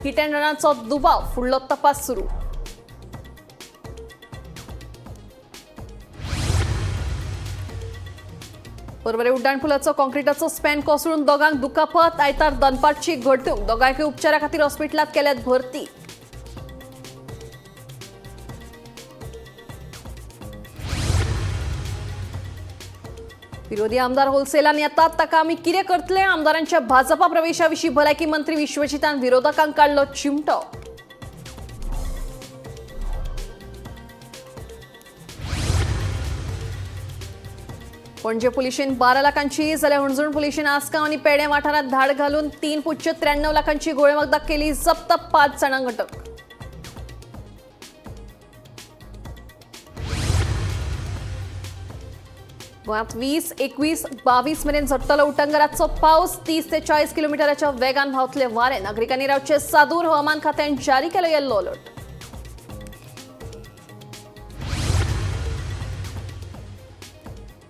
Hit and रनाचो दुबाव, फुडलो तपास सुरू. पर्वरे उड्डाणपुलाचो कॉन्क्रिटाचो स्पॅन कोसळून दोगांक दुखापत. आयतार दनपारची घडणूक. दोगांकय उपचारा खातीर हॉस्पिटलांत केल्यात भरती. विरोधी आमदार होलसेलान येतात ताका आमी कितें करतले? आमदारांच्या भाजपा प्रवेशाविशीं भलायकी मंत्री विश्वजितान विरोधकांक काडलो चिमटो. पणजे पुलिशेन 12 लाखांची जाल्यार हणजूण पुलिशेन आसगांव आनी पेडें वाठारांत धाड घालून 3.93 लाखांची गोळेवखदां केली जप्त. 5 जाणांक अटक. गोंयांत 20, 21, 22 मेरेन झडटलो उटंगराचो पावस. 30 ते 40 किलोमिटराच्या वेगान व्हांवतले वारे. नागरिकांनी रावचे सादूर. हवामान खात्यान जारी केलो येल्लो अलर्ट.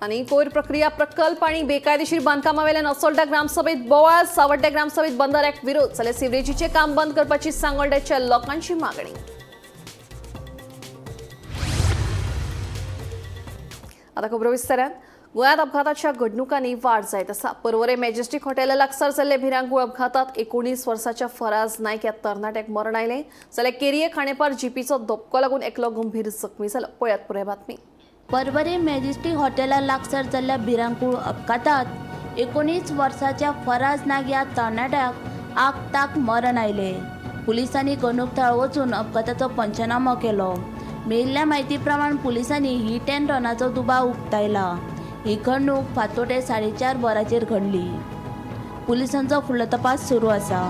आनी कोयर प्रक्रिया प्रकल्प आणि बेकायदेशीर बांदकामावेल्यान असोल्डा ग्रामसभेत बोवाळ. सावड्ड्या ग्रामसभेत बंधाऱ्याक विरोध जाल्यार सिवरेजीचें काम बंद करपाची सांगोल्ड्याच्या लोकांची मागणी. आता खबरो विस्तारान. गोंयांत अपघाताच्या घडणुकांनी वाड जायत आसा. पर्वरे मॅजेस्टिक हॉटेला लागसार जाल्ले भिरांकूळ अपघातात 19 वर्साच्या फराज नायक ह्या तरणाट्याक मरण आयलें जाल्यार केरिये खाणेपार जिपीचो धपको लागून एकलो गंभीर जखमी जालो. पळयात पुराय बातमी. पर्वरी मॅजेस्टिक हॉटेला लागसार जाल्ल्या भिरांकूळ अपघातात 19 वर्साच्या फराज नाग ह्या तरणाट्याक आगताक मरण आयलें. पुलिसांनी घडणूक थळार वचून अपघाताचो पंचनामो केलो. मेळिल्ल्या म्हायती प्रमाण पुलिसांनी हिट अँड रनाचो दुबाव उक्तायला. ही घडणूक फांतोडेर 4:30 वरांचेर घडली. पुलिसांचो फुडलो तपास सुरू आसा.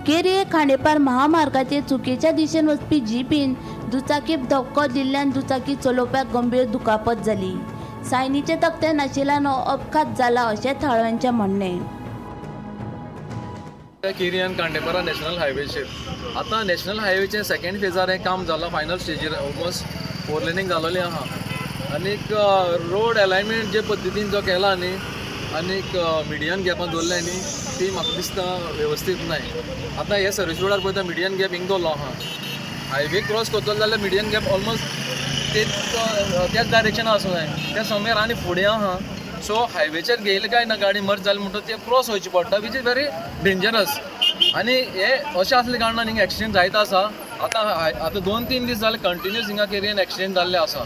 केरी खांडेपार महामार्गाचेर चुकीच्या दिशेन वचपी जिपीन दुचाकीक धपको दिल्ल्यान दुचाकी चलोवप्याक गंभीर दुखापत जाली. सायनीचे तकटे नाशिल्ल्यान हो अपघात जाला अशें थळाव्यांचें म्हणणें. केरी आनी खांडेपारा नॅशनल हायवेचेर आतां नॅशनल हायवेचें सेकंड फेजार हें काम जालां. फायनल स्टेजीर, ऑलमोस्ट फोर लेनींग जालोलें आहा. आनीक रोड एलायनमेंट जे पद्दतीन जो केला न्ही, आनीक मिडियन गॅपां दवरल्या न्ही, ती म्हाका दिसता वेवस्थीत नाय. आतां हे सर्वीस रोडार पळयता, मिडियन गॅप हिंग दवरलो आहा. हायवे क्रॉस करतलो जाल्यार मिडियन गॅप ऑलमोस्ट तेच त्याच डायरेक्शनान आसूं जाय. त्या समयर आनी फुडें आहा. सो हायवेचेर घेयले काय ना गाडी मर्ज जाली म्हणटच ते क्रॉस वयची पडटा, which is very dangerous. आनी हे अशें आसले कारणान हिंगा एक्सिडेंट जायत आसा. आतां आतां 2-3 दीस जाले कंटिन्युअस हिंगा केरयेन एक्सिडेंट जाल्ले आसा.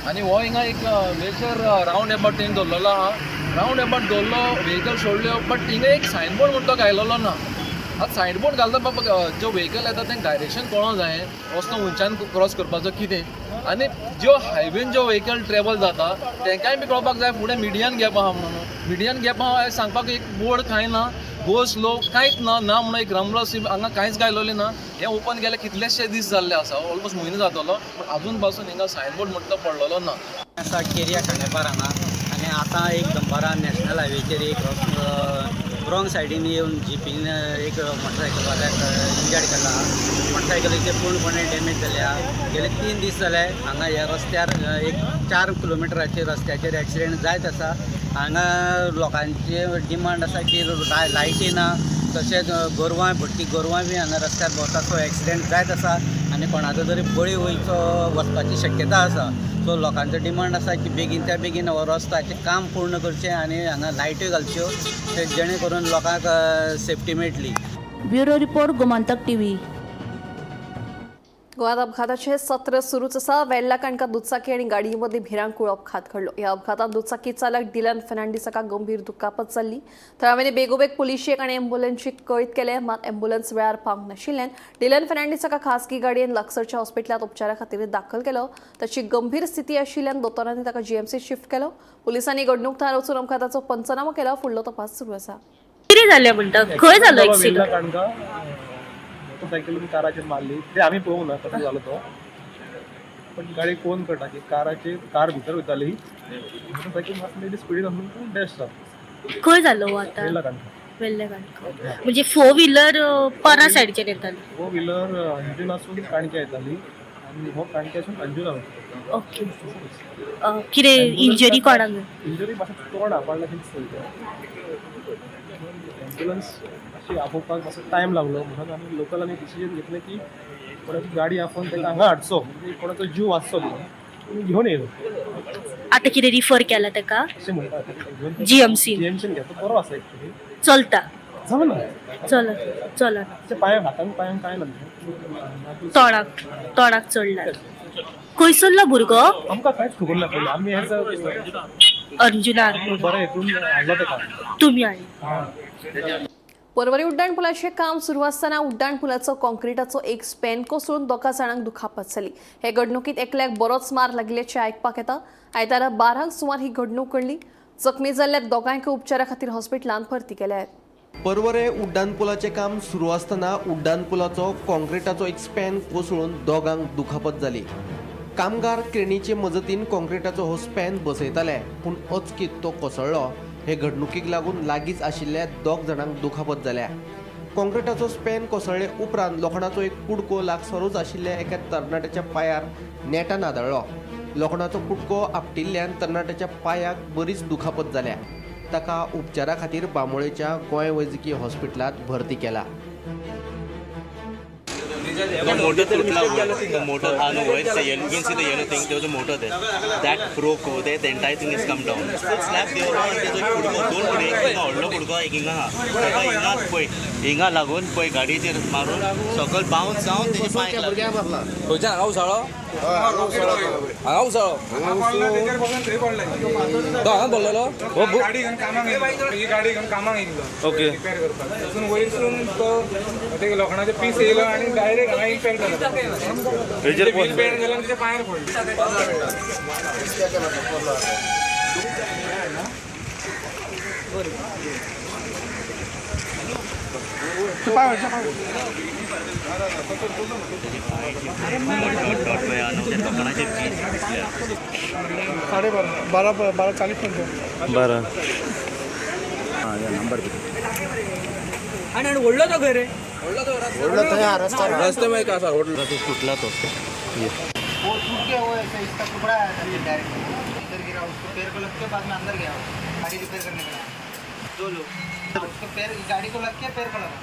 आनी हो हिंगा एक मेजर रावंड एबाउट तेणी दवरलेलो आहा. रावंड एबाउट दवरलो, व्हेकल सोडल्यो, बट हिंगा एक सायन बोर्ड म्हणटा तो घायलेलो ना. आतां सायन बोर्ड घालता बाबा, ज्यो व्हेकल येता तेंका डायरेक्शन कळोंक जाय, रस्तो खंयच्यान क्रॉस करपाचो कितें. आनी ज्यो हायवेन ज्यो व्हेकल ट्रॅवल जाता तेंकांय बी कळपाक जाय फुडें मिडियन गॅप आहा म्हणून. मिडियन गॅप आहा हें सांगपाक एक बोर्ड कांय ना, गो स्लो कांयच ना. ना म्हणून एक रमलो हांगा कांयच घायलोलें ना. हें ओपन केलें कितलेशे दीस जाल्ले आसा, ऑलमोस्ट म्हयनो जातलो, पूण अजून पासून हिंगा सायन बोर्ड म्हणटा तो पडलेलो ना. आसा केरिया खांडेपार हांगा आनी आतां एक दनपारां नॅशनल हायवेचेर एक रॉंग सायडीन येवन जिपीन एक मोटरसायकलवाल्याक इंजर्ड केला. मोटरसायकलीचे पूर्णपणे डॅमेज जाल्या. गेले 3 दीस जाले हांगा ह्या रस्त्यार एक 4 किलोमिटराचेर रस्त्याचेर एक्सिडेंट जायत आसा. हांगा लोकांचे डिमांड आसा की लायटी ना, तशेंच गोरवां भटकी गोरवां बी हांगा रस्त्यार भोंवता. सो एक्सिडेंट जायत आसा आनी कोणाचो तरी बळी वयचो वचपाची शक्यता आसा. सो लोकांचो डिमांड आसा की बेगीनच्या बेगीन हो रस्त्याचें काम पूर्ण करचें आनी हांगा लायट्यो घालच्यो, ते जेणे करून लोकांक सेफ्टी मेळटली. Bureau report, Gomantak TV. गोंयांत अपघाताचें सत्र सुरूच आसा. वेल्ला काणका दुचाकी आनी गाडये मदीं भिरांकूळ अपघात घडलो. ह्या अपघातांत दुचाकी चालक डिलन फेर्नांडीस हाका गंभीर दुखापत जाल्ली. थळाव्यांनी बेगोबेग पुलिशेक आनी एम्ब्युलन्सीक कळीत केलें. मात एम्ब्युलन्स वेळार पावंक नाशिल्ल्यान डिलन फेर्नांडीस हाका खासगी गाडयेन लागसरच्या हॉस्पिटलांत उपचारा खातीर दाखल केलो. ताची गंभीर स्थिती आशिल्ल्यान दोतोरांनी ताका जीएमसी शिफ्ट केलो. पुलिसांनी घडणूक थळार वचून अपघाताचो पंचनामो केलो. फुडलो तपास सुरू आसा. कितें जालें म्हणटा? खंय जालो एक्सिडंट? वेल्ला काणका मोटरसायकलीन काराचेर मारली. ते आमी पळोवंक ना कसो जालो तो, पण गाडी कोण कळटा की काराचेर कार भितर वयताली, मोटरसायकल मातशी स्पिडीन वचून डॅश जाता. खंय जालो हो आतां? वेल्ला काणका. वेल्ले काणका. म्हणजे फोर व्हिलर परा सायडीच्यान येताली? फोर व्हिलर अंजुनासून काणक्या येताली आनी हो काणक्यासून अंजुना वयता. ओके. कितें इंजरी कोणाक? इंजरी मातशें तोंड आपडला दिसता. एम्ब्युलन्स मातशी आपोवपाक मातसो टायम लागलो म्हणून आमी लोकलांनी डिसिजन घेतलें की कोणाची गाडी आपोवन ताका हांगा हाडचो, म्हणजे कोणाचो जीव वाचचो म्हणून आमी घेवन येयलो. आतां कितें रिफर केला ताका? अशें म्हणटा घेवन GMC. जीएमसीन घेतलो, बरो आसा एक्चुली. चलता? चलना. चल चलना. ताच्या पांयांक, हातान पांयांक कांय ना. तोंडाक तोंडाक चडला. खंयसरलो भुरगो? आमकां कांयच खबर ना पयलीं, आमी हेच अर्जुनार. बरें हेतून हाडलो ताका. तुमी हाडलो. पर्वरी उड्डाण पुलाचें काम सुरू आसतना उड्डाण पुलाचो कॉन्क्रिटाचो एक स्पॅन कोसळून दोगा जाणांक दुखापत जाली. हे घडणुकीत एकल्याक बरोच मार लागिल्ल्याचें आयकपाक येता. आयतारा 12 सुमार ही घडणूक घडली. जखमी जाल्ल्या दोगांयक उपचारा खातीर हॉस्पिटलांत भरती केल्या. पर्वरे उड्डाणपुलाचें काम सुरू आसतना उड्डाणपुलाचो काँक्रिटाचो एक स्पॅन कोसळून दोगांक दुखापत जाली. कामगार क्रेनीचे मजतीन काँक्रिटाचो हो स्पॅन बसयताले, पूण अचकीत तो कोसळ्ळो. हे घडणुकीक लागून लागींच आशिल्ल्या दोग जाणांक दुखापत जाल्या. काँक्रिटाचो स्पॅन कोसळ्ळे उपरांत लोखणाचो एक कुडको लागसरूच आशिल्ल्या एका तरणाट्याच्या पांयार नेटान आदळ्ळो. लोखणाचो कुडको आपटिल्ल्यान तरणाट्याच्या पांयाक बरीच दुखापत जाल्या. ताका उपचारा खातीर बांबोळेच्या गोंय वैजकी हॉस्पिटलांत भरती केला. The motor तुटला वयर, the motor हा न्हू वयर, the yellow, you can see the yellow thing, there was a motor there. That broke over there, the entire thing has come down. Full slab देंवलो आनी तेजो एक कुडको, दोन कुडके, एक हिंगा व्हडलो कुडको, एक हिंगा आहा. ताका हिंगाच पळय, हिंगा लागून पळय गाडयेचेर मारून सकयल बाउन्स जावन तेजे पांयक लागलो. खंयच्यान हांगा उसळो? हांगा उसळो तो हांगा बोल्लेलो. गाडी घेवन कामाक येयलो, ही गाडी घेवन कामाक येयल्लो. ओके. रिपेर करपाक. थंयसून वयरसून तो ते लोखणाचे पीस येयलो आनी डायरेक्ट हांगा इम्पॅक्ट जालो. व्हील बेंड जालो आनी तेच्या पांयार पडलो. तेजे पांय डॉट डॉट पळय आहा न्हू, ते लोखणाचे पीस दिसले. बरं. रस्ते मागीर आसा व्हडलो तो तुटला तो. वो टूट गया, वो ऐसे इसका टुकड़ा आया था डायरेक्ट इधर गिरा, उसको पैर को लग के बाद में अंदर गया वो गाड़ी रिपेयर करने के लिए. दो लोग उसको पैर गाड़ी को लग के पैर को लगा.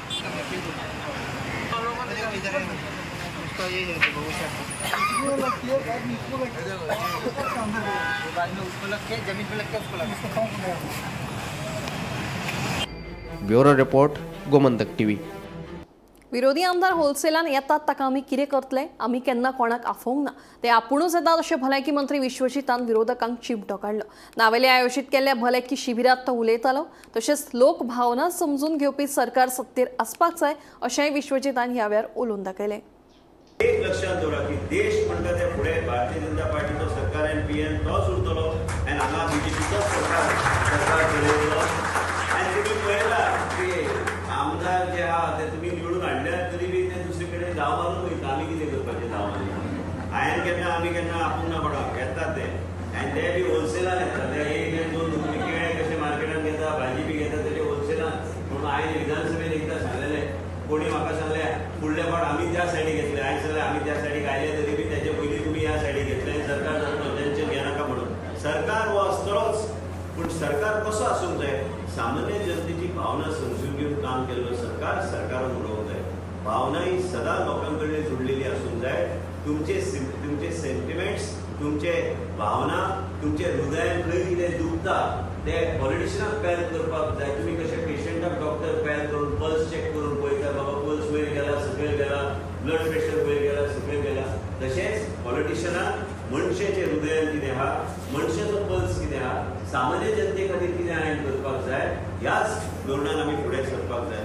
देखो इधर है, उसका ये है, देखो वो साइड पे। बाद में उसको लग के जमीन पे लग के उसको लगा. Bureau report, Gomantak TV. विरोधी आमदार होलसेलान येतात ताका आमी कितें करतले? आमी केन्ना कोणाक आफोवंक ना, ते आपुणूच येतात अशें भलायकी मंत्री विश्वजीतान विरोधकांक चिमटो काडलो. नावेले आयोजीत केल्ल्या भलायकी शिबिरांत तो उलयतालो. तशेंच लोक भावना समजून घेवपी सरकार सत्तेर आसपाक जाय अशेंय विश्वजीतान ह्या वेळार उलोवन दाखयलें. एक लक्षात दवरा की देश म्हणटा ते फुडें भारतीय जनता पार्टीचो सरकार आनी पी एम तोच उरतलो आनी हांगा बीजेपीचोच सरकार चलयतलो. आनी तुमी पळयला की आमदार जे आहा ते तुमी निवडून हाडल्यात तरी बी ते दुसरे कडेन धांव मारून वयता. आमी कितें करपाचें धांव मारून? हांवें केन्ना आमी केन्ना आपूण ना कोणाक येतात ते, आनी ते बी होलसेलान येतात. ते एक आनी दोन तुमी केळे कशे मार्केटान घेता, भाजी बी घेता तशे होलसेलान. म्हणून हांवें विधानसभेन एकदां सांगलेलें, कोणी म्हाका सांगलें फुडले फावट आमी त्या सायडीक घेतले, हांवें सांगलें आमी त्या सायडीक आयले तरी बी तेजे पयलीं तुमी ह्या सायडीक घेतले आनी सरकार जातलो, टेन्शन घेनाका म्हणून. सरकार हो आसतलोच, पूण सरकार कसो आसूंक जाय? सामान्य जनतेची भावना समजून घेवन काम केल्लो सरकार सरकारान उलोवंक जाय. भावना ही सदां लोकां कडेन जुडलेली आसूंक जाय. तुमचे तुमचे सेंटिमेंट्स, तुमचे भावना, तुमचे हृदयान खंय कितें दुखता ते पॉलिटिशियनाक पेल करपाक जाय. तुमी कशे पेशंटाक डॉक्टर पेल करून पल्स चॅक करून पळयता, बाबा पल्स वयर गेला सकयल गेला, ब्लड प्रेशर वयर गेला सकयल गेला, तशेंच पॉलिटिशियनाक मनशाचे हृदयान कितें आहा, मनशाचो पल्स कितें आहा, सामान्य जनते खातीर कितें हांवें करपाक जाय, ह्याच धोरणान आमी फुडें सरपाक जाय.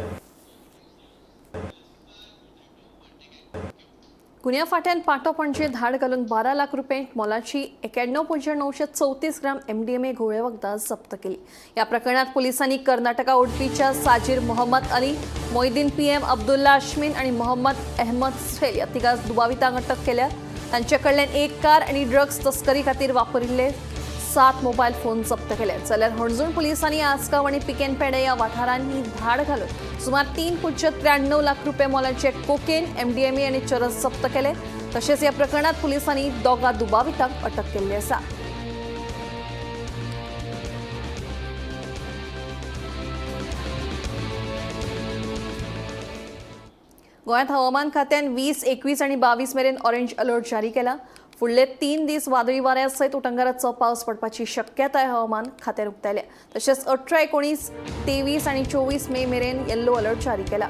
गुन्या फाट्यान पाटो पणजे धाड घालून 12 लाख रुपये मोलाची 91.934 ग्राम एमडीएमए घोळे वखदां जप्त केली. या प्रकरणात पोलिसांनी कर्नाटका उडपीच्या साजीर मोहम्मद अली, मोईदीन पीएम अब्दुल्ला अश्मीन आणि मोहम्मद अहमद सुहेल या तिगां दुबावितांक अटक केल्या. तांचे कडल्यान एक कार आणि ड्रग्स तस्करी खातीर वापरिल्ले 7 मोबायल फोन जप्त केले. जाल्यार हणजूण पोलिसांनी आसगांव आनी पिकेन पेडे ह्या वाठारांनी धाड घालून सुमार 3.93 लाख रुपये मोलाचे कोकेन, एमडीएमए आनी चरस जप्त केले. तशेंच ह्या प्रकरणात पुलिसांनी दोगा दुबावितांक अटक केल्ली आसा. गोंयांत हवामान खात्यान 20, 21 आनी 22 मेरेन ऑरेंज अलर्ट जारी केला. फुडले 3 दीस वादळी वाऱ्या सयत उटंगाराचो पावस पडपाची शक्यताय हवामान खात्यान उक्तायल्या. तशेंच 18, 19, 23 आनी 24 मे मेरेन येल्लो अलर्ट जारी केला.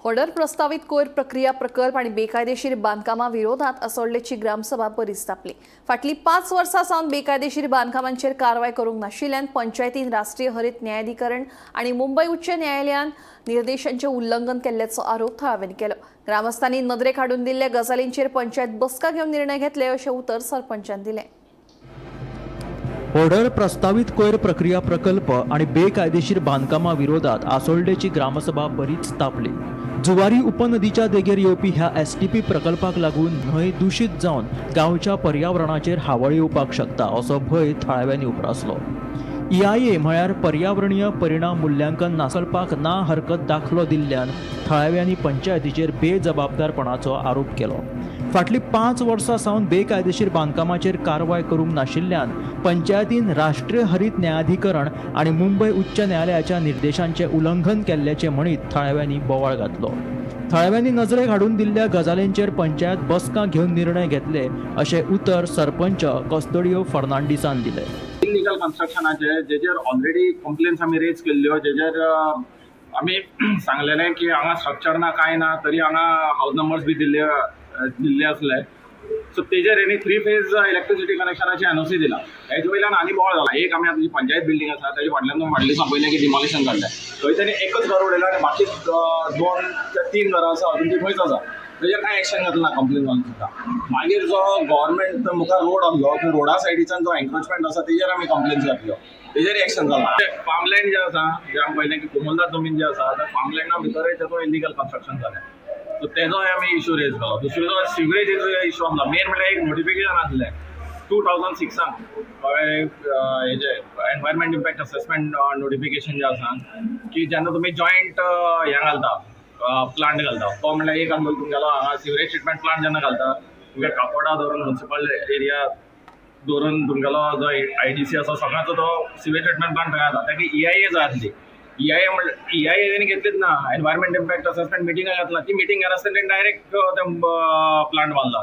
होडर प्रस्तावित कोयर प्रक्रिया प्रकल्प आणि बेकायदेशीर बांधकामा विरोधात असोल्डेची ग्रामसभा बरीच तापली. फाटली 5 वर्सां सावन बेकायदेशीर बांधकामांचेर कारवाय करूंक नाशिल्ल्यान पंचायतीन राष्ट्रीय हरित न्यायाधिकरण आणि मुंबई उच्च न्यायालयान निर्देशांचे उल्लंघन केल्ल्याचो आरोप थळाव्यांनी केलो. ग्रामस्थांनी नदरेक हाडून दिल्ल्या गजालींचेर पंचायत बसका घेवन निर्णय घेतले अशें उतर सरपंचान दिलें. होडर प्रस्तावित कोयर प्रक्रिया प्रकल्प आणि बेकायदेशीर बांधकामा विरोधात आसोल्डेची ग्रामसभा बरीच तापली. जुवारी उपनदीच्या देगेर येवपी ह्या एसटीपी प्रकल्पाक लागून न्हंय दूषित जावन गांवच्या पर्यावरणाचेर हावळ येवपाक शकता असो भंय थळाव्यांनी उप्रासलो. EIA म्हळ्यार पर्यावरणीय परिणाम मुल्यांकन नासलपाक ना हरकत दाखलो दिल्ल्यान थळाव्यांनी पंचायतीचेर बेजबाबदारपणाचो आरोप केलो. फाटली 5 वर्सां सावन बेकायदेशीर बांदकामाचेर कारवाय करूंक नाशिल्ल्यान पंचायतीन राष्ट्रीय हरित न्यायाधिकरण आनी मुंबय उच्च न्यायालयाच्या निर्देशांचें उल्लंघन केल्ल्याचें म्हणीत थळाव्यांनी बोवाळ घातलो. थळाव्यांनी नजरेक हाडून दिल्ल्या गजालींचेर पंचायत बसका घेवन निर्णय घेतले अशें उतर सरपंच कस्तोडियो फर्नांडीसान दिलें. इलिगल कन्स्ट्रक्शनाचे जेजेर ऑलरेडी कंप्लेन्स आमी रेज केल्ल्यो, जेजेर आमी सांगलेलें की हांगा स्ट्रक्चर ना कांय ना, तरी हांगा हावज नंबर्स बी दिल्ले दिल्ले आसले. सो तेजेर हेणी 3 फेज इलेक्ट्रिसिटी कनेक्शनाची एनओसी दिला. हेजे वयल्यान आनी बोवाळ जाला. एक आमी आतां जी पंचायत बिल्डींग आसा तेजे फाटल्यान फाटल्या दिसा पळयलें की डिमॉलिशन जाल्लें, थंय तेणी एकच घर उडयलां आनी बाकी 2 ते 3 घरां आसा अजून ती थंयच आसा. तेजेर कांय एक्शन घेतलें ना कंप्लेन घालून सुद्दां. मागीर जो गव्हर्मेंट मुखार रोड आसलो थंय रोडा सायडीच्यान जो एन्क्रोचमेंट आसा तेजेर आमी कंप्लेन्स घातल्यो, तेजेर एक्शन जाला. फार्मलँड जे आसा, जे आमी पळयलें की कोमलदार जमीन जे आसा त्या फार्मलँडा भितरय तेजो इलिगल कन्स्ट्रक्शन जालें, सो तेजोय आमी इशू रेज केलो. दुसरो जो सिवरेजीचो इशू आसलो, मेन म्हणल्यार एक नोटिफिकेशन आसलें 2006 कळ्ळें, हेजें एनवायरमेंट इम्पॅक्ट असॅसमेंट नोटिफिकेशन जें आसा की जेन्ना तुमी जॉयंट हें घालता, प्लांट घालता, तो म्हणल्यार एक आसलो तुमगेलो हांगा सिवरेज ट्रिटमेंट प्लांट जेन्ना घालता तुमगे काकोडा धरून म्युनिसिपल एरिया धरून तुमगेलो जो IDC आसा सगळ्याचो तो सिवेज ट्रिटमेंट प्लांट थंय जाता. ताका EIA जाय आसली. EIA म्हणल्यार EIA तेणी घेतलीच ना, एनवायरमेंट इम्पॅक्ट असॅसमेंट मिटिंगां घातला, ती मिटींग घेनासतना तेणी डायरेक्ट तें प्लांट बांदला.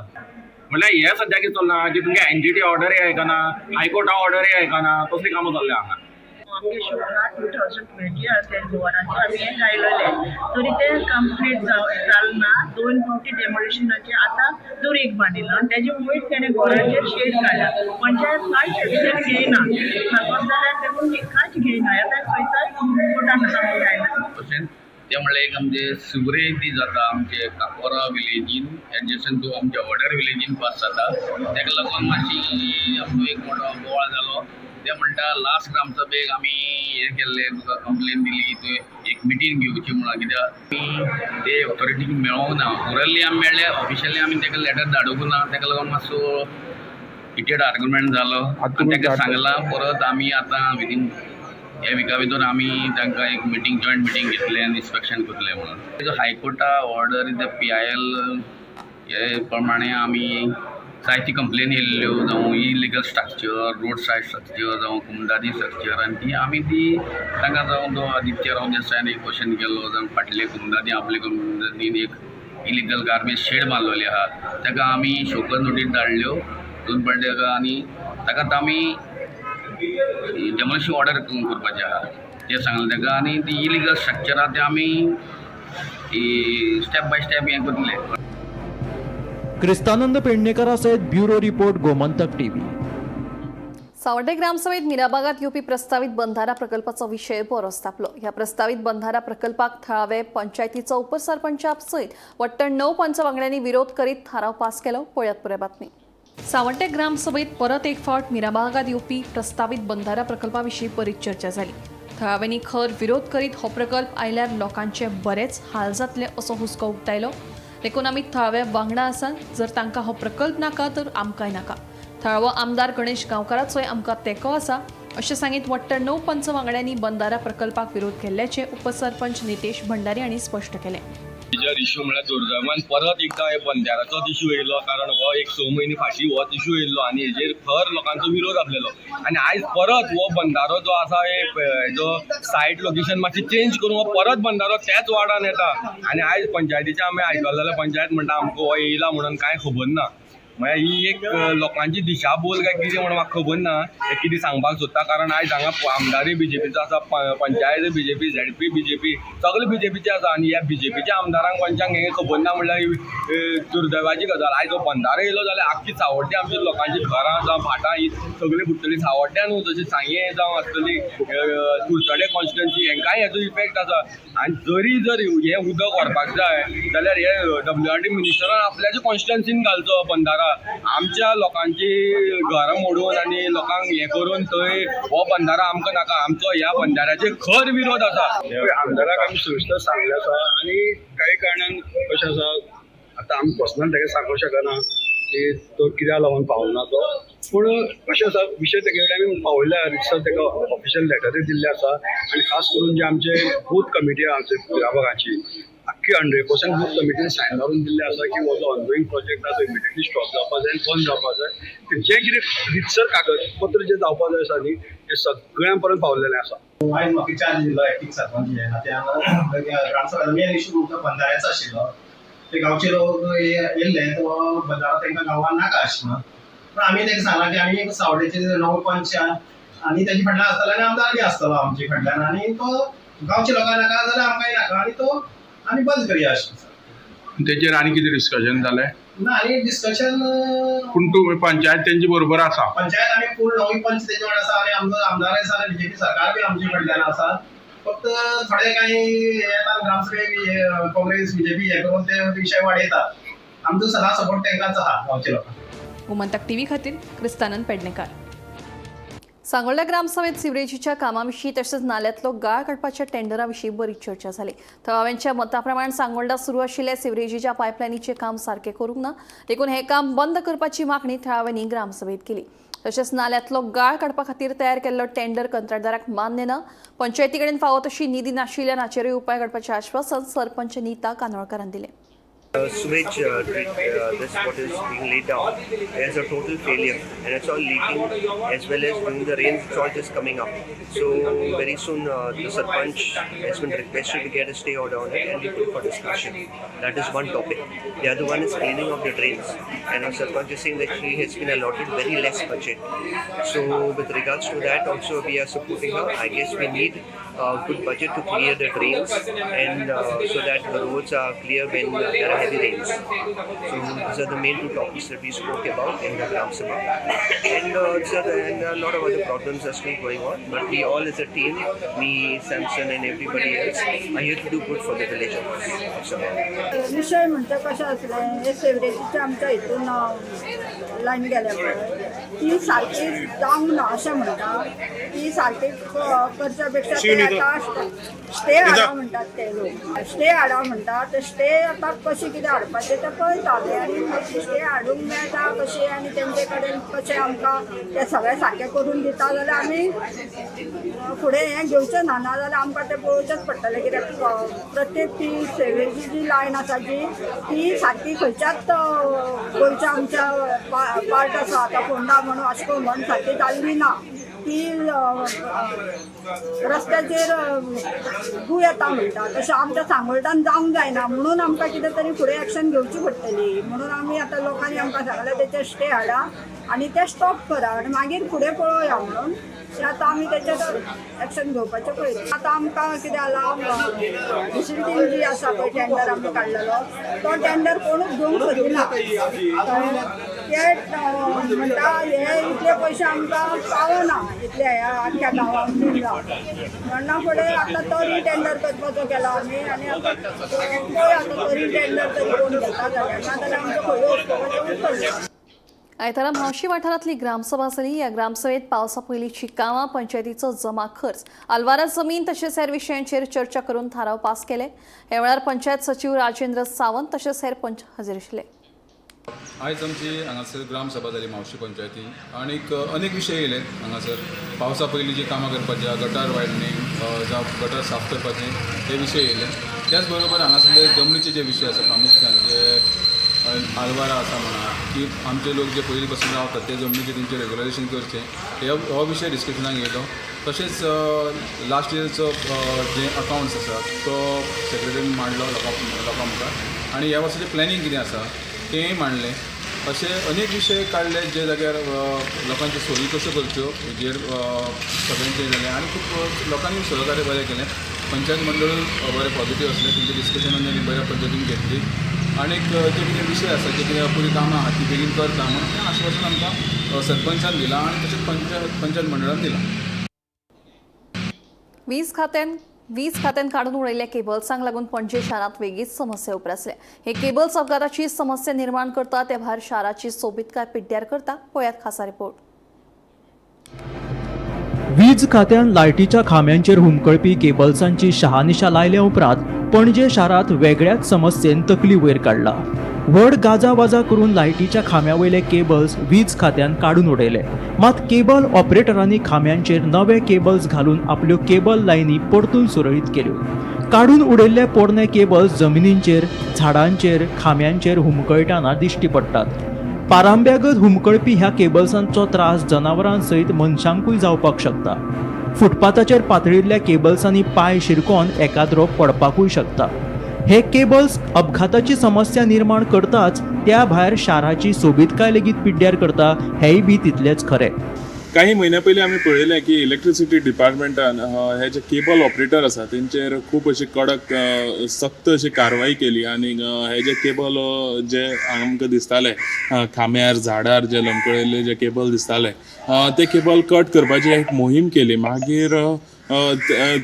म्हणल्यार हें सद्या कितें चल्लां की तुमगे NGT ऑर्डरूय आयकना, हायकोर्टा ऑर्डरूय आयकना, तसलीं कामां चल्ल्या हांगा. आमगे शिवना 2020 आसले गोवराचें आमी हें गायलेलें, तरी तें कंप्लीट जालें ना. 2 फावटी डेमोलिशनाचें आतां दुरीग बांदिलां आनी तेजे वयर तेणें घराचेर शेड काडला. पंचायत कांयच एक्शन घेयना, सांगत जाल्यार तेकून कांयच घेयना. आतां खंयच्याय कोर्टान आमी जायना. तशेंच तें म्हणल्यार एक आमचें सिवरेज ती जाता आमचे काकोरा विलेजीन एडजसंट टू आमच्या ऑर्डर विलेजीन पास जाता, ताका लागून मातशी आमचो एक मोटो बोवाळ जालो. ते म्हणटा लास्ट ग्रामसभेक आमी हें केल्लें, तुका कंप्लेन दिली, तुवें एक मिटींग घेवची म्हणून, कित्याक आमी ते ऑथॉरिटीक मेळोंक ना. ओरली आमी मेळ्ळे, ऑफिशियली आमी ताका लेटर धाडूंक ना, ताका लागून मातसो हिटेड आर्ग्युमेंट जालो. आनी ताका सांगलां परत आमी आतां विदीन ह्या विका भितर आमी तांकां एक मिटींग, जॉयंट मिटींग घेतले आनी इन्स्पेक्शन करतले म्हणून. हायकोर्टा ऑर्डर the PIL हे प्रमाणे आमी जायती कंप्लेन येयल्ल्यो, जावं illegal structure, road side structure, जावं कुमदादी स्ट्रक्चर, आनी ती आमी ती तांकां जावं तो आदित्य राव देसायान एक क्वेश्चन केल्लो, जावं फाटले कुमदादी आपले कुमदादीन एक इलिगल गार्बेज शेड मारलेली आहा, ताका आमी शोकॉज नोटीस धाडल्यो 2 फावटी ताका, आनी ताका आतां आमी डेमोलिशन ऑर्डर करपाचें आहा तें सांगलें ताका. आनी ती इलिगल स्ट्रक्चर आहा तें आमी स्टेप बाय स्टेप हें करतले. क्रिस्तानंद पेडणेकरा सयत ब्युरो रिपोर्ट, गोमंतक टीव्ही. सावड्डे ग्रामसभेत मिराबागात येवपी प्रस्तावित बंधारा प्रकल्पाचो विशय बरोच तापलो. ह्या प्रस्तावित बंधारा प्रकल्पाक थळावे पंचायतीचो उपसरपंचा सयत वट्ट 9 पंच वांगड्यांनी विरोध करीत थाराव पास केलो. पळयात पुराय बातमी. सावड्डे ग्रामसभेत परत एक फावट मिराबागात येवपी प्रस्तावित बंधारा प्रकल्पा विशीं बरीच चर्चा जाली. थळाव्यांनी खर विरोध करीत हो प्रकल्प आयल्यार लोकांचे बरेच हाल जातले असो हुस्को उक्तायलो. देखून आमी थळाव्या वांगडा आसात, जर तांकां हो प्रकल्प नाका तर आमकांय नाका. थळावो आमदार गणेश गांवकाराचोय आमकां तेंको आसा. अशें सांगीत वट्ट 9 पंच वांगड्यांनी बंदारा प्रकल्पाक विरोध केल्ल्याचें उपसरपंच नितेश भंडारी हांणी स्पश्ट केलें. मेजर इश्यू म्हळ्यार दुर्दैवान परत एकदां हे बंदाऱ्याचोच इश्यू येयलो, कारण हो एक 6 म्हयने फाटीं होच इश्यू येयल्लो आनी हेजेर खर लोकांचो विरोध आसलेलो. आनी आयज परत हो बंदारो जो आसा हेजो सायट लोकेशन मातशी चेंज करून हो परत बंदारो त्याच वार्डान येता. आनी आयज पंचायतीचे आमी आयकलें जाल्यार पंचायत म्हणटा आमकां हो येयला म्हणून कांय खबर ना. म्हळ्यार ही एक लोकांची दिशाभूल काय कितें म्हणून म्हाका खबर ना, हे कितें सांगपाक सोदता. कारण आयज हांगा आमदारूय बीजेपीचो आसा, पंचायत बीजेपी, झेडपी बीजेपी, सगळे बीजेपीचे आसा. आनी ह्या बीजेपीच्या आमदारांक पंचांक हें खबर ना म्हणल्यार ही दुर्दैवाची गजाल. आयज हो बंदारो येयलो जाल्यार आख्खी सावड्डें आमच्या लोकांची घरां जावं भाटां ही सगळीं बुडटली. सावड्ड्यां न्हू, तशें सांगें जावं आसतली, कुडचडे कॉन्स्टिट्युएन्सी, हेंकांय हेजो इफेक्ट आसा. आनी जरी जर हें उदक व्हरपाक जाय जाल्यार हे WRD मिनिस्टरान आपल्याच्या कॉन्स्टिट्युएन्सीन घालचो बंदारा. आमच्या लोकांची घरां मोडून आनी लोकांक हें करून थंय हो बंदारा आमकां नाका. आमचो ह्या बंदाऱ्याचेर खर विरोध आसा. आमदाराक आमी सविस्तर सांगलें आसा आनी काही कारणान कशें आसा, आतां आमी पर्सनल ताका सांगूंक शकना की तो कित्याक लागून पावना तो, पूण कशें आसा विशय तेगे कडेन आमी पावयल्या, रितसर ताका ऑफिशियल लेटरूय दिल्ले आसा. आनी खास करून जे आमचे बूथ कमिटी आहा आमचे पिराबागाची, आख्खी 100% बूथ कमिटीन सायन मारून दिल्लें आसा की हो जो ऑनगोईंग प्रोजेक्ट आसा तो इमिडिएटली स्टॉप जावपा जाय आनी बंद जावपा जाय. जें कितें रितसर कागदपत्र जें जावपा जाय आसा न्ही तें सगळ्यां पर्यंत पावलेलें आसा. आयज म्हाका चार्ज दिल्लो एक्टींग सरपंच हें नात्यान ग्रामसभा मेन इशू तुमचो बंदाऱ्याचो आशिल्लो. ते गांवचे लोक येयल्ले तो बंदारो तांकां गांवान नाका आशिल्लो, पूण आमी तांकां सांगलां की आमी सावडेचे 9 पंच आनी तेजे फाटल्यान आसतलो आनी आमदार बी आसतलो आमचे फाटल्यान, आनी तो गांवच्या लोकांक नाका जाल्यार आमकांय नाका आनी तो आमी बंद करया अशें. तेचेर आनी कितें डिस्कशन जालें ना? आनी डिस्कशन पूण तूं पंचायत तेंचे बरोबर आसा? पंचायत आमी फूल 9 पंच तेजे वांगडा आसा आनी आमचो आमदार आसा आनी बीजेपी सरकार बी आमचे कडल्यान आसा. फक्त थोडे कांय येता ग्रामसभेक काँग्रेस बीजेपी हे करून ते विशय वाडयतात. आमचो सदां सपोर्ट तांकांच आहा गांवच्या लोकांक. गोमंतक टीव्ही खातीर क्रिस्तानंद पेडणेकार. सांगोल्डा ग्रामसभेत सिवरेजीच्या कामाविशीं तशेंच नाल्यांतलो गाळ काडपाच्या टेंडरा विशीं बरीच चर्चा जाली. थळाव्यांच्या मताप्रमाण सांगोल्डा सुरू आशिल्ल्या सिवरेजीच्या पायपलायनीचें काम सारकें करूंक ना, देखून हें काम बंद करपाची मागणी थळाव्यांनी ग्रामसभेत केली. तशेंच नाल्यांतलो गाळ काडपा खातीर तयार केल्लो टेंडर कंत्राटदाराक मान्य ना, पंचायती कडेन फावो तशी निधी नाशिल्ल्यान हाचेरूय उपाय काडपाचें आश्वासन सरपंच नीता कानोळकारान दिलें. Sewage this what is being laid down is a total failure, and it's all leaking, as well as during the rains it's all just coming up. So very soon the sarpanch has been requested to get a stay order on it and we put it for discussion. That is one topic. The other one is cleaning of the drains, and our sarpanch is saying that she has been allotted very less budget. So with regards to that also we are supporting her. I guess we need a good budget to clear the drains and so that the roads are clear when there are heavy rains. So these are the main two topics that we spoke about in the Gram Sabha. And a lot of other problems are still going on, but we all as a team, me, Samson and everybody else, are here to do good for the village of Sabha. विशय म्हणटा कशें आसलें, हे सिवरेजीचे आमच्या हितून line गेल्या पळय ती सारकी जावंक ना अशें म्हणटा. ती सारकी करच्या पेक्षा ते आतां स्टे हाडा म्हणटात ते लोक, स्टे हाडा म्हणटा. ते स्टे आतां कशें कितें हाडपाचें तें पळयता ते, आनी स्टे हाडूंक मेळटा कशें आनी तेंचे कडेन कशें आमकां तें सगळें सारकें करून दिता जाल्यार आमी फुडें हें घेवचें ना, नाजाल्यार आमकां तें पळोवचेंच पडटलें. कित्याक प्रत्येक ती सिवरेजी जी लायन आसा जी ती सारकी खंयच्याच गोंयच्या आमच्या पार्ट आसा आतां फोंडा म्हण वास्को म्हण सारकी जाल्ली ना. ती रस्त्याचेर गू येता म्हणटा, तशें आमच्या सांगोल्डान जावंक जायना म्हणून आमकां कितें तरी फुडें एक्शन घेवची पडटली. म्हणून आमी आतां लोकांनी आमकां सांगलें तेचेर स्टे हाडा आनी तें स्टॉप करा आनी मागीर फुडें पळोवया म्हणून ते आतां आमी तेचेर एक्शन घेवपाचें पळयता. आतां आमकां कितें जालां, डिसिल्टींग जी आसा पळय टेंडर आमी काडलेलो तो टेंडर कोणूच घेवंक सोदिना. ते म्हणटा हे इतले पयशे आमकां पावना इतले ह्या आख्ख्या गांवांत म्हणना फुडें आतां तो रिटेंडर करपाचो केला आमी, आनी आतां पळय आतां तो रिटेंडर तरी कोण घेता जाल्यार, नाजाल्यार आमकां खंय वचपाचें उरतलें. आयतारा म्हावशी वाठारांतली ग्रामसभा जाली. ह्या ग्रामसभेत पावसा पयलींची कामां, पंचायतीचो जमा खर्च, आलवारा जमीन तशेंच हेर विशयांचेर चर्चा करून थाराव पास केले. ह्या वेळार पंचायत सचीव राजेंद्र सावंत तशेंच हेर पंच हजर आशिल्ले. आयज आमची हांगासर ग्रामसभा जाली म्हावशी पंचायतीन आनीक अनेक विशय येयले हांगासर. पावसा पयलीं जी कामां करपाची आहा, गटार वायडनींग जावं गटार साफ करपाचें हे विशय येयले. त्याच बरोबर हांगासरले जमनीचे जे विशय आसा प्रामुख्यान जे आलवारा आसा म्हणा की आमचे लोक जे पयलीं पासून रावतात ते जमनीचे तेंचे रेगुलरायझेशन करचें हे हो विशय डिस्कशनाक येयलो. तशेंच लास्ट इयरचो जे अकावंट्स आसा तो सेक्रेटरीन मांडलो लोकां लोकां मुखार आनी ह्या वर्साचें प्लॅनिंग कितें आसा तेंय मांडलें. अशे अनेक विशय काडले जे जाग्यार लोकांच्यो सोयी कश्यो करच्यो हेजेर सगळ्यांचें जालें आनी खूब लोकांनी सहकार्य बरें केलें. पंचायत मंडळूय बरें पॉझिटीव आसलें. तेंचे डिस्कशनान तांणी बऱ्या पद्दतीन घेतली आनीक जे कितें विशय आसा, जे कितें अपुरी कामां आहा ती बेगीन करता म्हणून तें आश्वासन आमकां सरपंचान दिलां आनी तशेंच पंचायत मंडळान दिलां. वीज खात्यान काडून उडयल्ल्या केबल्सांक लागून पणजे शारांत वेगळीच समस्या उप्रासल्या. हे केबल्स अपघाताची समस्या निर्माण करता, ते भायर शाराची सोबीतकाय पिड्ड्यार करता. पळयात खासा रिपोर्ट. वीज खात्यान लायटीच्या खांब्यांचेर हुमकळपी केबल्सांची शहानिशा लायल्या उपरांत पणजे शारांत वेगळ्याच समस्येन तकली वयर काडला. व्हड गाजावाजा करून लायटीच्या खांब्या वयले केबल्स वीज खात्यान काडून उडयले. मात केबल ऑपरेटरांनी खांब्यांचेर नवे केबल्स घालून आपल्यो केबल लायनी परतून सुरळीत केल्यो. काडून उडयल्ले पोरणे केबल्स जमिनींचेर, झाडांचेर, खांब्यांचेर हुमकळटाना दिश्टी पडटात. पारांब्यागत हुमकळपी ह्या केबल्सांचो त्रास जनावरां सयत मनशांकूय जावपाक शकता. फुटपाथाचेर पातळिल्ल्या केबल्सांनी पांय शिरकोन एकाद्रो पडपाकूय शकता. हे केबल्स अपघाताची समस्या निर्माण करताच, त्या भायर शाराची सोबीतकाय लेगीत पिड्ड्यार करता, हेंय बी तितलेंच खरें. काही म्हयन्या पयलीं आमी पळयलें की इलेक्ट्रिसिटी डिपार्टमेंटान हे जे केबल ऑपरेटर आसा तेंचेर खूब अशी कडक, सक्त अशी कारवाई केली आनी हे जे केबल जे आमकां दिसताले, खांब्यार झाडार जे लमकळिल्ले जे केबल दिसताले, ते केबल कट करपाची एक मोहीम केली. मागीर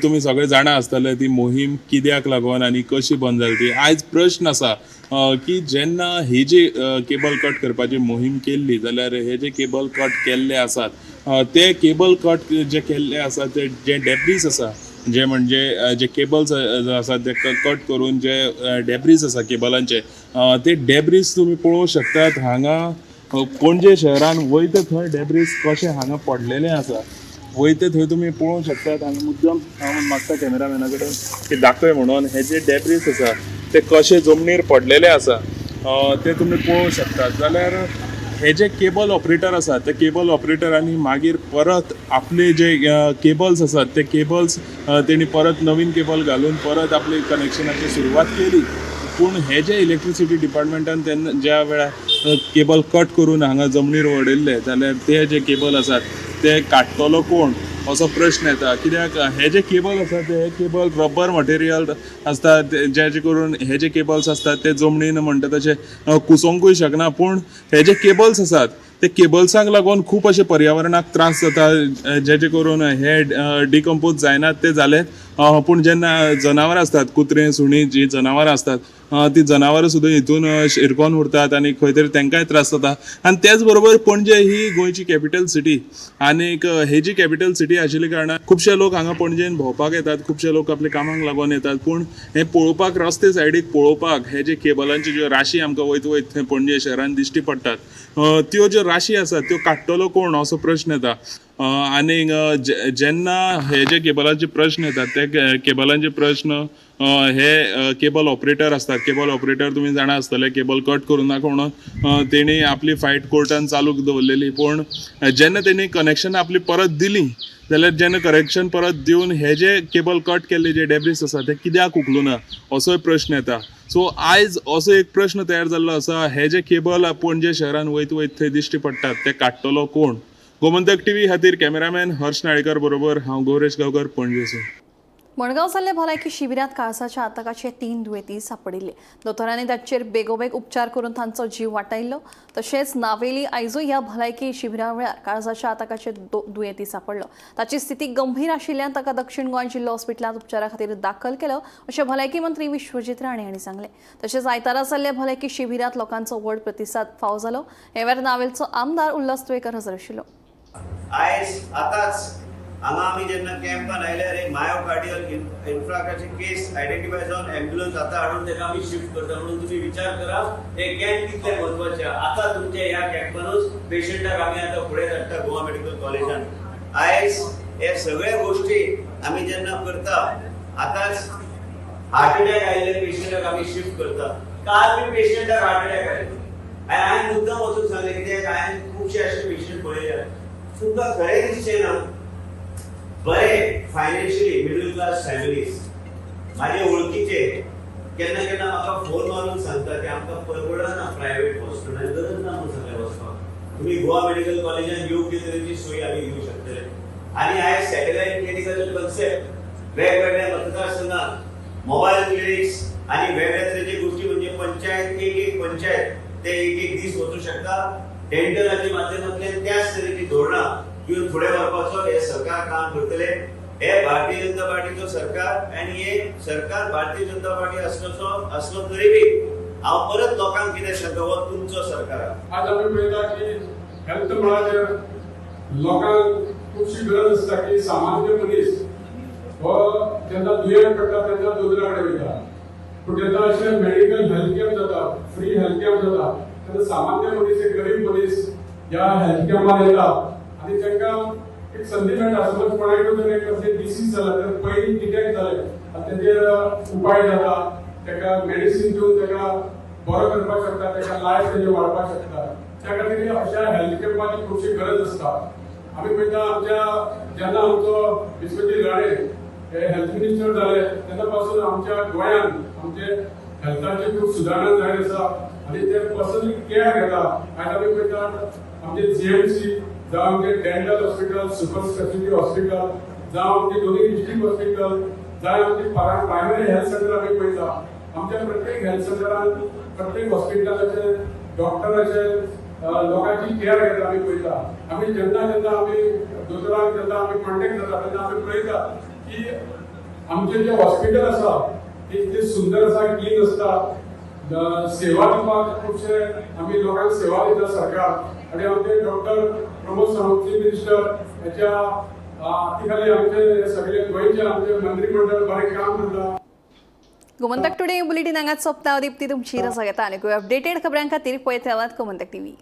तुमी सगळे जाणा आसतले ती मोहीम कित्याक लागून आनी कशी बंद जाली ती. आयज प्रश्न आसा की जेन्ना ही जी केबल कट करपाची मोहीम केल्ली जाल्यार हे जे केबल कट केल्ले आसात, ते केबल कट जे केल्ले आसात ते जे डेब्रीस आसा, जे म्हणजे जे केबल्स आसात ते कट करून जे डेब्रीस आसा केबलांचे, ते डेब्रीस तुमी पळोवंक शकतात. हांगा पणजे शहरान वयता थंय डेब्रीस कशे हांगा पडलेले आसा, वयता थंय तुमी पळोवंक शकतात. हांगा मुद्दम हांव मागता कॅमेरामॅना कडेन की दाखय म्हणून, हे जे डेब्रीस आसा ते कशे जमनीर पडलेले आसा ते तुमी पळोवंक शकतात. जाल्यार हे जे केबल ऑपरेटर आसात ते केबल ऑपरेटरांनी मागीर परत आपले जे केबल्स आसात ते केबल्स तेणी परत नवीन केबल घालून परत आपले कनेक्शनाची सुरवात केली. पूण हे जे इलेक्ट्रिसिटी डिपार्टमेंटान तेन्ना ज्या वेळार केबल कट करून हांगा जमनीर वडयल्ले जाल्यार ते जे केबल आसात ते काडटलो कोण असो प्रश्न येता. कित्याक हे जे केबल आसात ते हे केबल रबर मटेरियल आसता, जे करून हे जे केबल्स आसतात ते जमनीन म्हणटा तशे कुसोंकूय शकना. पूण हे जे केबल्स आसात ते केबल्सांक लागून खूब अशे पर्यावरणाक त्रास जाता, जेचे करून हे डिकम्पोज जायनात ते जालेत, पूण जेन्ना जनावरां आसतात, कुत्रे सुणी जी जनावरां आसतात, ती जनावरां सुद्दां हितून शिरकोन उरतात आनी खंय तरी तांकांय त्रास जाता. आनी तेच बरोबर पणजे ही गोंयची कॅपिटल सिटी आनीक ही जी कॅपिटल सिटी आशिल्ल्या कारणान खुबशे लोक हांगा पणजेन भोंवपाक येतात, खुबशे लोक आपल्या कामाक लागून येतात. पूण हें पळोवपाक, रस्ते सायडीक पळोवपाक हे जे केबलांची ज्यो राशी आमकां वयत वयत थंय पणजे शहरान दिश्टी पडटात, त्यो ज्यो राशी आसात त्यो काडटलो कोण असो प्रश्न येता. आनीक जेन्ना हे जे केबलांचे प्रश्न येतात ते केबलांचे प्रश्न हे केबल ऑपरेटर आसतात. केबल ऑपरेटर तुमी जाणा आसतले, केबल कट करूं नाका म्हणून तेणी आपली फायट कोर्टान चालू दवरलेली. पूण जेन्ना तेणी कनेक्शन आपली परत दिली जाल्यार जेन्ना कनेक्शन परत दिवन हे जे केबल कट केल्ले जे डेब्रीस आसा ते कित्याक उखलूना असोय प्रश्न येता. सो आयज असो एक प्रश्न तयार जाल्लो आसा, हे जे केबल पणजे शहरान वयत वयत थंय दिश्टी पडटात ते काडटलो कोण? गोमंतक टीव्ही खातीर कॅमेरामॅन हर्ष नाळेकर बरोबर हांव गौरेश गांवकर, पणजेसून. मडगांव जाल्ल्या भलायकी शिबिरांत काळजाच्या आताकाचे तीन दुयेंती सापडिल्ले. दोतोरांनी तांचेर बेगोबेग उपचार करून तांचो जीव वाटायल्लो. तशेंच नावेली आयजूय ह्या भलायकी शिबिरा वेळार काळजाच्या आताकाचे दुयेंती सापडलो. ताची स्थिती गंभीर आशिल्ल्यान ताका दक्षिण गोंय जिल्लो हॉस्पिटलांत उपचारा खातीर दाखल केलो, अशें भलायकी मंत्री विश्वजीत राणे हांणी सांगलें. तशेंच आयतारा जाल्ल्या भलायकी शिबिरांत लोकांचो व्हड प्रतिसाद फावो जालो. ह्या वेळार नावेलचो आमदार उल्हास तुयेकर हजर आशिल्लो. आयज आतांच हांगा आमी जेन्ना कॅम्पान आयल्यार एक मायोकार्डियल इन्फ्राक्टाचे केस आयडेंटिफाय जावन एम्ब्युलन्स आतां हाडून ताका आमी शिफ्ट करता. म्हणून तुमी विचार करा हे कॅम्प कितले म्हत्वाचे. आतां तुमच्या ह्या कॅम्पानूच पेशंटाक आमी आतां फुडें धाडटा गोवा मेडिकल कॉलेजान. आयज हे सगळे गोश्टी आमी जेन्ना करता, आतांच हार्ट अटॅक आयिल्ले पेशंटाक आमी शिफ्ट करता. काल बी पेशंटाक हार्ट अटॅक आयलो आनी हांवें मुद्दम वचून सांगलें, कित्याक हांवें खुबशे अशे पेशंट पळयल्या. तुमकां खरें दिसचें ना, बरे फायनान्शियली मिडल क्लास फॅमिलीज माझे ओळखीचे केन्ना केन्ना म्हाका फोन मारून सांगता की आमकां परवडना प्रायव्हेट हॉस्पिटल, गरज ना म्हणून सांगलें वचपाक. तुमी गोवा मेडिकल कॉलेजान योग्य तरेची सोय आमी दिवंक शकतले. आनी आयज सॅटेलायट क्लिनिकाचो कन्सेप्ट वेगवेगळ्या मतदारसंघात मोबायल क्लिनिक्स आनी वेगळ्या तरेचे गोष्टी, म्हणजे पंचायत एक एक पंचायत ते एक एक दीस वचूं शकता. डेंटलाच्या माध्यमांतल्यान त्याच तरेची धोरणां घेवन फुडें व्हरपाचो हे सरकार काम करतले. हे भारतीय जनता पार्टीचो सरकार आनी हे सरकार भारतीय जनता पार्टी आसलो तरी बी हांव परत लोकांक कितें सांगता, हो तुमचो सरकार. आज आमी पळयता की हेल्थ मळाचेर लोकांक खुबशी गरज आसता की सामान्य मनीस हो जेन्ना दुयेंत पडटा तेन्ना दोतोरा कडेन वयता, पूण जेन्ना अशें मेडिकल हेल्थ कॅम्प जाता, फ्री हेल्थ कॅम्प जाता, तेन्ना सामान्य मनीस, एक गरीब मनीस ह्या हेल्थ कॅम्पार येता आनी तांकां एक संदी मेळटा. समज कोणाकूय जर एक कसलें डिसीज जाला तर पयलीं डिटेक्ट जालें आनी तेजेर उपाय जाता, ताका मेडिसीन दिवन ताका बरो करपाक शकता, ताका लायफ तेजें वाडपाक शकता. त्या खातीर अशा हेल्थ कॅम्पाची खुबशी गरज आसता. आमी पळयता आमच्या जेन्ना आमचो विश्वजीत राणे हे हेल्थ मिनिस्टर जाले तेन्ना पासून आमच्या गोंयांत आमचे हेल्थाची खूब सुदारणा जायत आसा आनी ते पर्सनली केअर घेता. आयज आमी पळयता आमचे जीएमसी जावं आमचे dental hospital, super speciality hospital, जावं आमचे दोनूय डिस्ट्रिक्ट हॉस्पिटल, जावं आमचे प्रायमरी हेल्थ सेंटर आमी पळयता. आमच्या प्रत्येक हेल्थ सेंटरान प्रत्येक हॉस्पिटलाचे डॉक्टराचे लोकांची केअर घेता आमी पळयता. आमी जेन्ना जेन्ना आमी दोतोरांक जेन्ना आमी कॉन्टेक्ट जाता तेन्ना आमी पळयता की आमचे जे हॉस्पिटल आसा ते इतले सुंदर आसा, क्लीन आसता, सेवा दिवपाक खुबशे आमी लोकांक सेवा दिता सरकार. आनी आमचे doctor Pramod Sawant chief minister हेच्या हाती खाली आमचे सगळे गोंयचे आमचे मंत्रीमंडळ बरें काम करता. गोमंतक टुडे बुलेटिन हांगाच सोंपता. दीप्ती तुमची रजा घेता आनी अपडेटेड खबरां खातीर पळयत रावात गोमंतक टीव्ही.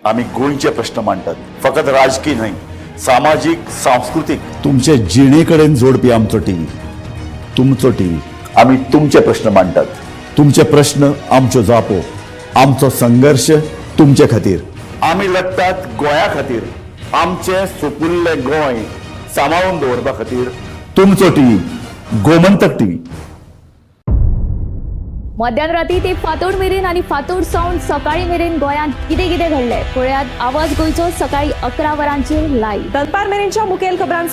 आमी गोंयचे प्रश्न मांडटात, फकत राजकीय न्हय, सामाजीक, सांस्कृतीक, तुमचे जिणे कडेन जोडपी आमचो टीव्ही, तुमचो टीव्ही. आमी तुमचे प्रश्न मांडटात, तुमचे प्रश्न आमच्यो जापो, आमचो संघर्श तुमचे खातीर. आमी लढटात गोंया खातीर, आमचें सुपुल्लें गोंय सांबाळून दवरपा खातीर. तुमचो टीव्ही, गोमंतक टीव्ही. मध्यान राती ते फांतोड मेरेन आनी फांतोड सावन सकाळी मेरेन गोंयांत कितें कितें घडलें पळयात आवाज गोंयचो सकाळी 11 वरांचेर लायव्ह. दनपार मेरेनच्या मुखेल खबरांचो